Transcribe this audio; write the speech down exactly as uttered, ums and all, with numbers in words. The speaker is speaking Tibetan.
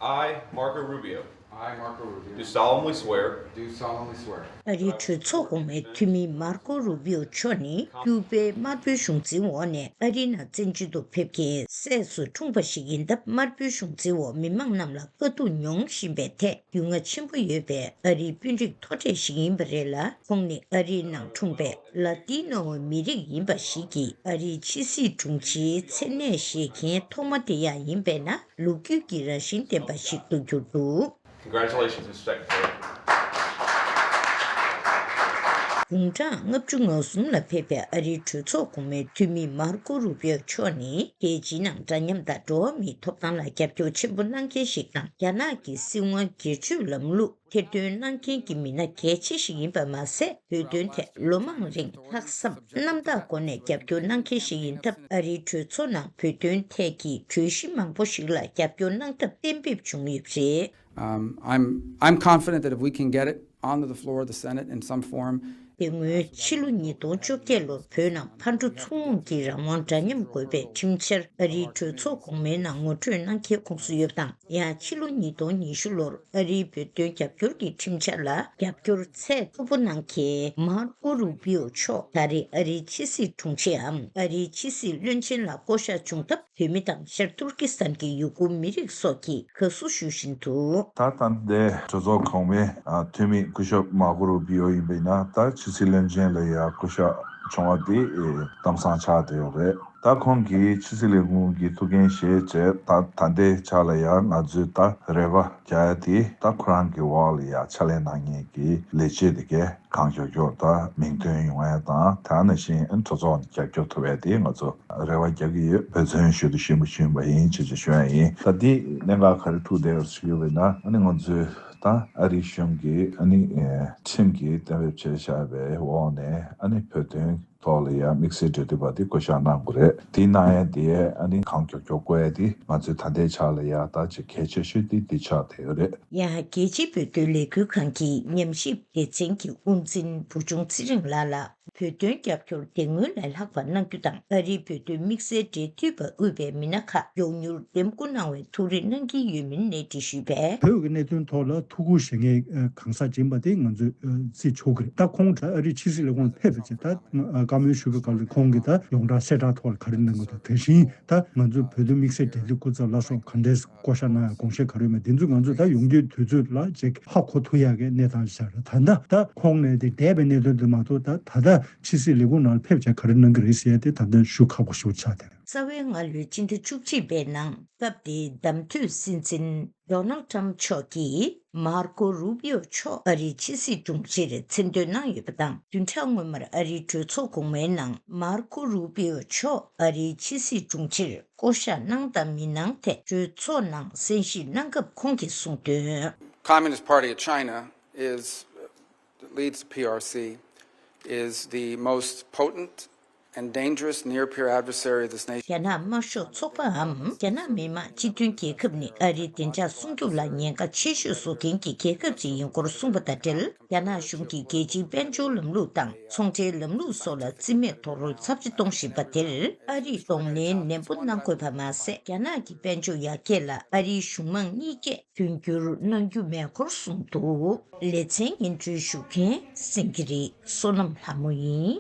I, Marco Rubio, I, Marco Rubio, do solemnly swear, do solemnly swear. ཨ་རིའི་གྲོས་ཚོགས་གོང་མའི་འཐུས་མི་མར་ཀོ་རུ་བིའོ་མཆོག་ནི་ཀྱུ་པའི་དམར་པོའི་གཞུང་འཛིན་འོག་ནས་ཨ་རིའི་ནང་བཙན་བྱོལ་དུ་ཕེབས་མཁན་སྲས་སུ་འཁྲུངས་པ་ཞིག་ཡིན་སྟབས། དམར་པོའི་གཞུང་འཛིན་འོག་མི་མང་རྣམས་ལ་དཀའ་སྡུག་མྱོང་བཞིན་པའི་ཐད་རྒྱུས་མངའ་ཆེན་པོ་ཡོད་པའི་ཨ་རིའི་དཔོན་རིགས་མཐོ་གྲས་ཤིག་ཡིན་པ་རེད་ལ། ཁོང་ནི་ཨ་རིའི་ནང་འཁྲུངས་པའི་ལ་ཏི་ནོ་བའི་མི་རིགས་ཡིན་པ་ཞིག་གིས་ཨ་རིའི་ཕྱི་སྲིད་དྲུང་ཆེའི་མཚན་གནས་བཞེས་མཁན་ཐོག་མ་དེ་ཡང་ཡིན་པས་ན། ལོ་རྒྱུས་ཀྱི་རང་བཞིན་ལྡན་པ་ཞིག་ཏུ་གྱུར་འདུག། Congratulations, Mister Secretary. དགུང་གྲངས་ལྔ་བཅུ་ང་གསུམ་ལ་ཕེབས་པའི་ཨ་རིའི་གྲོས་ཚོགས་གོང་མའི་འཐུས་མི་མར་ཀོ་རུ་བིའོ་མཆོག་ནི་རྒྱལ་སྤྱིའི་ནང་འདྲ་མཉམ་དང་འགྲོ་བ་མིའི་ཐོབ་ཐང་ལ་རྒྱབ་སྐྱོར་ཆེན་པོ་གནང་མཁན་ཞིག་དང་། རྒྱ་ནག་གི་སྲིད་དབང་སྒེར་གཅོད་ལམ་ལུགས་ཐེར་འདོན་གནང་མཁན་གྱི་མི་སྣ་གལ་ཆེ་ཞིག་ཡིན་པ་མ་ཟད། བོད་དོན་ཐད་ལོ་མང་རིང་ལྷག་བསམ་རྣམ་དག་སྒོ་ནས་རྒྱབ་སྐྱོར་གནང་མཁན་ཞིག་ཡིན་སྟབས། ཨ་རིའི་གྲོས་ཚོགས་ནང་བོད་དོན་ཐད་ཀྱི་གྲོས་གཞི་མང་པོ་ཞིག་ལ་རྒྱབ་སྐྱོར་གནང་ཐབས་གཏན་འབེབས་བྱུང་ཡོད་པ་རེད། Um, I'm, I'm confident that if we can get it onto the floor of the Senate in some form, དེ་སྔོན་ཕྱི་ལོ་ཉིས་སྟོང་བཅོ་བརྒྱད་ལོར་བོད་ནང་ཕར་འགྲོ་ཚུར་འོང་གི་རང་དབང་འདྲ་མཉམ་དགོས་པའི་ཁྲིམས་འཆར་ཨ་རིའི་གྲོས་ཚོགས་གོང་མའི་ནང་ངོ་སྤྲོད་གནང་མཁན་ཁོངས་སུ་ཡོད་པ་དང་། ཡང་ཕྱི་ལོ་ཉིས་སྟོང་ཉི་ཤུ་ལོར་ཨ་རིའི་བོད་དོན་རྒྱབ་སྐྱོར་གྱི་ཁྲིམས་འཆར་ལ་རྒྱབ་སྐྱོར་ཚད་མཐོ་པོ་གནང་མཁན་མར་ཀོ་རུ་བིའོ་མཆོག་ད་རེས་ཨ་རིའི་ཕྱི་སྲིད་དྲུང་ཆེའམ་ཨ་རིའི་ཕྱི་སྲིད་བློན་ཆེན་ལ་བསྐོ་གཞག་བྱུང་སྟབས། བོད་མི་དང་ཤར་ཏུར་ཀི་སི་ཐན་གྱི་ཡུ་གུར་མི་རིགས་སོགས་ཀྱིས་དགའ་བསུ་ཞུ་བཞིན་འདུག། ད་ལྟ་འདི་གྲོས་ཚོགས་གོང་མའི་ཨ་འཐུས་མི་སྐུ་ཞབས་མར་ཀོ་རུ་བི་ཨོ་ཡིན་པ་ཡིན་ན། ད་ཕྱི་སྲིད་བློན་ཆེན་ལ་ཡ་སྐུ་ཞབས་བྱུང་བ་དེ་ཨེ་གཏམ་བཟང་ཆགས་བསྡད་ཡོད་རེད། ད་ཁོང་གིས་ཕྱི་སྲིད་ལས་ཁུངས་ཀྱི་ཐུགས་འགན་བཞེས་བྱས། ད་ད་ལྟའི་ཆ་ལ་ཡ་ང་ཚོས་ད་རེ་བ་རྒྱག་ཡ་དེ། ད་ཁོ་རང་གི་འོག་ལ་ཡ་ཕྱག་ལས་གནང་མཁན་གྱི་ལས་བྱེད་དེ་གས་གང་མགྱོགས་མགྱོགས་ད་མིང་ཐོན་ཡོང་ཡ་དང་། དེ་ནང་བཞིན་གྲོས་ཚོགས་ནས་རྒྱབ་སྐྱོར་ཐོབ་ཡ་དེ་ང་ཚོ་རེ་བ་རྒྱག་གི་ཡོད། འབད་བརྩོན་ཞུ་དང་ཞུ་མ་ཞུ་ཡིན་པ་ཡིན་ཅེས་ཅིག་ཞུ་ཡ་ཡིན། ད་འདི་གནད་འགག་ག་རེ་ཐུག་བསྡད་ཡོད་ཞུ་གི་ཡོད་ན། ཨ་ནི་ང་ཚོས་ད་ཨ་རིའི་གཞུང་གིས་ཨ་ནི་ཨེ་ཁྲིམས་ཀྱིས་གཏན་འབེབས་བྱས་བཞག་པའི་འོག་ནས། ཨ་ནི་བོད་དོན་ཐོག་ལ་ཡ་དམིགས་བསལ་འབྲེལ་མཐུད་པ་དེ་བསྐོ་གཞག་གནང་དགོས་རེད། དེ་གནང་ཡ་དེ་ཨ་ནི་གང་མགྱོགས་མགྱོགས་བསྐོ་ཡ་དེ་ང་ཚོའི་ད་ལྟའི་ཆ་ལ་ཡ་ད་ཅིག་གལ་ཆེ་ཤོས་དེ་འདི་ཆགས་བསྡད་ཡོད་རེད། ཡང་རྒྱལ་སྤྱིའི་བོད་དོན་ལས་འགུལ་ཁང་གི་ཉམས་ཞིབ་སྡེ་ཚན་གྱི་དབུ་འཛིན་བུ་ཆུང་ཚེ་རིང་ལགས་ལ་བོད་དོན་རྒྱབ་སྐྱོར་དེ་སྔོན་ལས་ལྷག་པ་གནང་རྒྱུ་དང་། ཨ་རིའི་བོད་དོན་དམིགས་བསལ་འབྲེལ་མཐུད་པ་དབུས་པའི་མི་སྣ་ཁག་མགྱོགས་མྱུར་འདེམས་བསྐོ་གནང་བའི་ཐུགས་རེ་གནང་གི་ཡོད་མིན་གནས་འདྲི་ཞུས་པས། བོད་ཀྱི་གནད་དོན་ཐོག་ལ་ཐུགས་ཁུར་བཞེས་མཁན་གང་ཟག་ཅིག་ཡིན་པ་དེ་ང་ཚོས་བརྩི་ཆོག་གི་རེད། ད་ཁོང་ད་ཨ་རིའི་ཕྱི་སྲིད་ལས་ཁུངས་ཕེབས་པ་བྱས། ད་བཀའ་མོལ་ཞུ་བའི་སྐབས་ལ་ཁོང་གིས་ད་ཡོངས་གྲགས་གསལ་བསྒྲགས་ཐོག་ལ་ག་རེ་གནང་གི་འདུག། དེ་བཞིན་ད་ང་ཚོའི་བོད་དོན་དམིགས་བསལ་འབྲེལ་མཐུད་སྐུ་ཚབ་ལ་སོགས་ག་འདྲས་བསྐོ་གཞག་གནང་ཡ་དགོངས་བཞེས་ག་རེ་ཡོད་མེད། དེ་ཚོ་ང་ཚོས་ད་ཡོང་རྒྱུའི་དུས་ཚོད་ལ་ཅིག་ཧ་གོ་ཐུབ་ཡག་གི་གནས་སྟངས་ཤིག་ཆགས་རེད། ད་ལྟ་ད་ཁོང་ནས་དེ་འདས་པའི་གནད་དོན་དེ་མ་གཏོགས། ད་ད་ལྟ་ཕྱི་སྲིད་ལས་ཁུངས་ནང་ལ་ཕེབས་བྱས་ག་རེ་གནང་གི་རེད་ཟེར་ཡ་དེ་ད་ལྟ་ཞུ་ཁག་པོ་ཞིག་ཆགས་བསྡད་རེད། རྩ་བའི་སྔ་ལོའི་སྤྱི་ཟླ་བཅུ་གཅིག་པའི་ནང་སྐབས་དེའི་བདམས་ཐོན་སྲིད་འཛིན་ཌོ་ནལ་ཊམ་མཆོག་གིས་མར་ཀོ་རུ་པིའོ་མཆོག་ཨ་རིའི་ཕྱི་སྲིད་དྲུང་ཆེར་མཚན་འདོན་གནང་ཡོད་པ་དང་། བདུན་ཕྲག་སྔོན་མར་ཨ་རིའི་གྲོས་ཚོགས་གོང་མའི་ནང་མར་ཀོ་རུ་པིའོ་མཆོག་ཨ་རིའི་ཕྱི་སྲིད་དྲུང་ཆེར་བསྐོ་གཞག་གནང་དང་མི་གནང་ཐད་གྲོས་ཚོགས་ནང་གསན་ཞིབ་གནང་སྐབས་ཁོང་གིས་གསུངས་དོན། Communist Party of China is, leads the P R C, is the most potent and dangerous near peer adversary this nation. རྒྱ་ནག་དམར་ཤོག་ཚོགས་པའམ་རྒྱ་ནག་མི་དམངས་སྤྱི་མཐུན་རྒྱལ་ཁབ་ནི་ཨ་རིའི་བདེ་འཇགས་སྲུང་སྐྱོབ་ལ་ཉེན་ཁ་ཆེ་ཤོས་བཟོ་མཁན་གྱི་རྒྱལ་ཁབ་ཅིག་ཡིན་སྐོར་གསུངས་པ་དང་འབྲེལ། རྒྱ་ནག་གཞུང་གིས་རྒྱལ་སྤྱིའི་དཔལ་འབྱོར་ལམ་ལུགས་དང་ཚོང་འབྲེལ་ལམ་ལུགས་སོགས་ལ་རྩིས་མེད་རྡོག་རོལ་ཚབས་ཆེ་གཏོང་བཞིན་པ་དེར། ཨ་རིས་གདོང་ལེན་ནན་པོ་གནང་དགོས་པ་མ་ཟད། རྒྱ་ནག་གི་དཔལ་འབྱོར་ཡར་རྒྱས་ལ་ཨ་རིའི་གཞུང་མང་གཉིས་ཀས་མཐུན་འགྱུར་གནང་རྒྱུ་མེད་སྐོར་གསུངས་འདུག། ལེ་ཚན་སྙན་སྒྲོན་ཞུ་མཁན་སེང་གེ་རི་བསོད་ནམས་ལྷ་མོ་ཡིན།